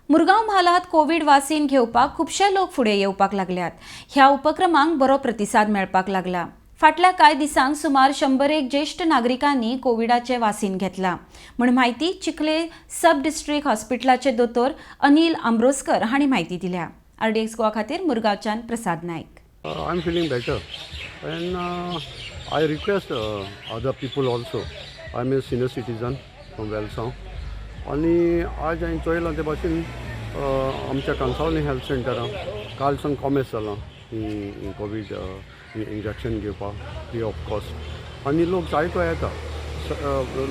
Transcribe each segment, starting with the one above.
मुरगांव म्हालांत कोवीड वासीन घेवपाक खुबशे लोक फुडें येवपाक लागल्यात. ह्या उपक्रमांक बरो प्रतिसाद मेळपाक लागला. फाटल्या कांय दिसांक सुमार 101 ज्येश्ठ नागरिकांनी कोविडाचें वासीन घेतलां म्हूण म्हायती चिखले सब डिस्ट्रिक्ट हॉस्पिटलाचे दोतोर अनिल आंब्रोस्कर हांणी म्हायती दिल्या. आरडीएक्स गोवा खातीर मुरगांवच्यान प्रसाद Naik. I am feeling better and I request other people also. I am a senior citizen from Velsao आनी आज हांवें चोयलां ते भाशेन आमच्या कांसावली हेल्थ सेंटरान काल सावन कॉमेस जालां ही कोवीड इंजेक्शन घेवपाक फ्री ऑफ कॉस्ट आनी लोक जायतो येता,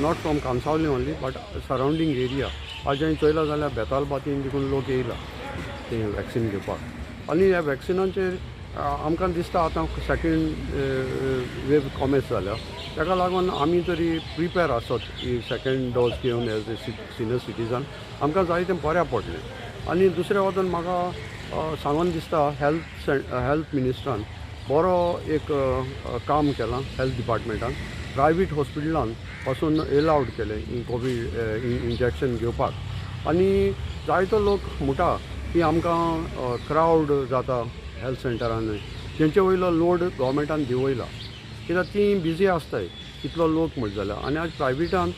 not from Cansaulim only but surrounding area. आज हांवें चोयलां जाल्यार बेतालबातीन देखून लोक येयला ते वॅक्सिन घेवपाक. आनी ह्या वॅक्सिनाचेर आमकां दिसता आतां सेकेंड वेव कॉमेस जाल्या, ताका लागून आमी तरी प्रिपेर आसत ही सेकेंड डोस घेवन एज ए सिनियर सिटीजन आमकां जाय तें बऱ्या पडलें. आनी दुसऱ्या वटेन म्हाका सांगून दिसता हेल्थ मिनिस्टरान बरो एक काम केलां. हेल्थ डिपार्टमेंटान प्रायवेट हॉस्पिटलान पासून एलावड केलें ही कोवीड इंजेक्शन घेवपाक. आनी जायतो लोक म्हणटा की आमकां क्रावड जाता हेल्थ सेंटरान, तेंचे वयलो लोड गोवोरमेंटान देंवयला कित्याक ती बिजी आसताय कितलो लोक म्हणटा जाल्यार. आनी आज प्रायवेटान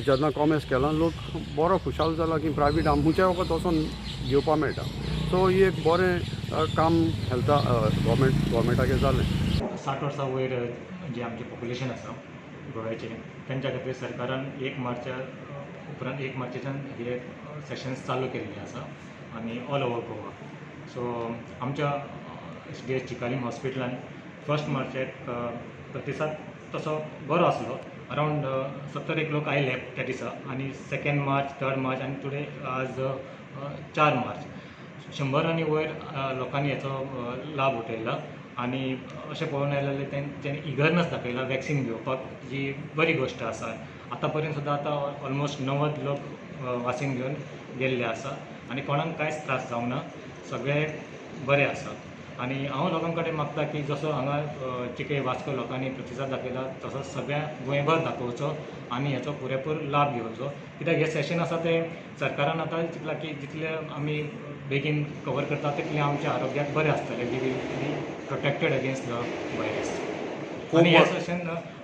जेन्ना कॉमेस केलां, लोक बरो खुशाल जाला की प्रायवेट आमच्या वखद वचोन घेवपा मेळटा. सो ही एक बरें काम हेल्था गोवोरमेंटागेर जालें. 60 वर्सां वयर जे आमचें पॉप्युलेशन आसा गोव्याचें, तेंच्या खातीर सरकारान 1 मार्चा उपरांत, 1 मार्चीच्यान हे सेशन्स चालू केल्ले आसा आनी ऑल ओवर गोवा. सो आमच्या एसडीएस चिकालीम हॉस्पिटलान 1 मार्चाक प्रतिसाद तसो बरो आसलो. अरावंड 70 एक लोक आयले त्या दिसा आनी 2 मार्च, 3 मार्च आनी टुडे आज 4 मार्च 100 आनी वयर लोकांनी हेचो लाभ उठयला. आनी अशें पळोवन आयलें जाल्यार तेंच्यांनी इगरनस दाखयला वॅक्सिन घेवपाक, जी बरी गोश्ट आसा. आतां पर्यंत सुद्दां आतां ऑलमोस्ट 90 लोक वासीन घेवन गेल्ले आसा आनी कोणाक कांयच त्रास जावंक ना, सगळे बरे आसा. आनी हांव लोकां कडेन मागता की जसो हांगा चिखले, वास्को लोकांनी प्रतिसाद दाखयला, तसोच सगळ्या गोंयभर दाखोवचो आनी हेचो पुरेपूर लाभ घेवचो, कित्याक हें सेशन आसा तें सरकारान आतां चिंतलां की जितले आमी बेगीन कवर करता तितलें आमच्या आरोग्याक बरें आसतलें. We will be protected against the virus. आनी हें सेशन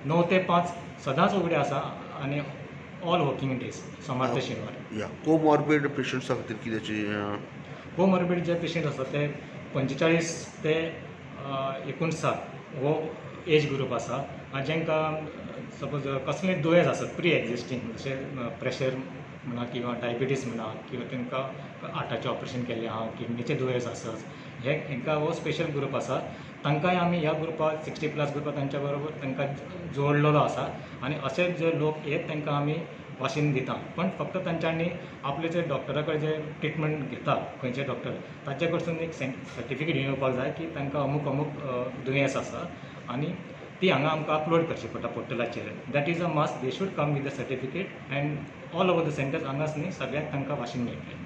9 ते 5 सदांच उगडें आसा आनी ऑल वर्कींग डेज, सोमार ते शेनवार. या कोमॉर्बिड पेशंट्सा खातीर कित्याची कोमॉर्बिड जे पेशंट आसा ते 45 ते 59 हो एज ग्रूप आसा आनी जांकां सपोज कसलें दुयेंस आसत प्री एग्जिस्टींग, जशें प्रेशर म्हणा किंवा डायबिटीज म्हणा किंवा तांकां हार्टाचें ऑपरेशन केल्लें आहा, किडनीचें दुयेंस आसत, हे हेंकां हो स्पेशल ग्रूप आसा. तांकांय आमी ह्या ग्रुपाक, 60+ ग्रुपाक तांच्या बरोबर तांकां जोडलेलो आसा. आनी अशेच जे लोक येत तांकां आमी वाशीन दिता, पण फक्त तांच्यांनी आपले जे डॉक्टरा कडेन जे ट्रिटमेंट घेता खंयचे डॉक्टर, ताचे कडसून एक सर्टिफिकेट घेवन येवपाक जाय की तांकां अमूक अमूक दुयेंस आसा आनी ती हांगा आमकां अपलोड करची पडटा पोर्टलाचेर. That is a must. They should come with the certificate and all over the centers, हांगाच न्ही, सगळ्याक तांकां वाशीन मेळटलें.